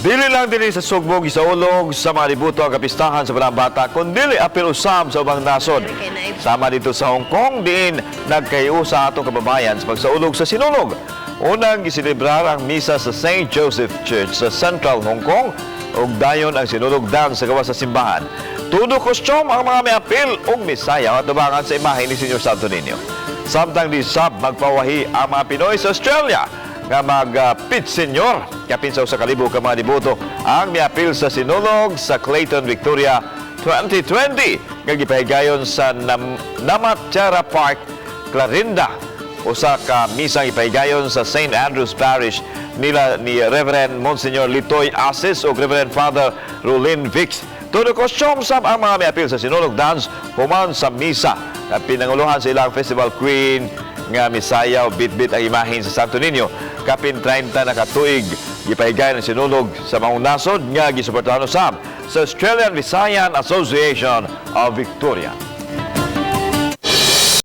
Dili lang dinhi sa Sugbo gisaulog sa mga deboto ang kapistahan sa Balaang Bata, kundili apil usab sa ubang nasod. Sama didto sa Hong Kong, diin nagkahiusa atong kababayan sa pagsaulog sa Sinulog. Unang giselebrar ang misa sa St. Joseph Church sa Central Hong Kong ug dayon ang Sinulog dance sa gawas sa simbahan. Todo costume ang mga miapil ug misayaw atubangan sa imahe ni Señor Santo Niño. Samtang di sab magpawahi ang mga Pinoy sa Australia nga mag Pit Señor. Kapin sa 1,000 ka mga deboto ang miapil sa Sinulog sa Clayton, Victoria 2020 nga gipahigayon sa Namatjera Park, Clarinda. Usa ka misang ipahigayon sa St. Andrew's Parish nila ni Reverend Monsignor Litoy Asis ug Reverend Father Rolin Vix. Todo costume sab ang mga miapil sa Sinulog dance human sa misa na pinanguluhan sa ilang festival queen nga misayaw bit-bit ang imahen sa Santo Niño. Kapin 30 na katuig gipahigayon ang Sinulog sa maong nasod nga gisuportahan usab sa Australian Visayan Association of Victoria.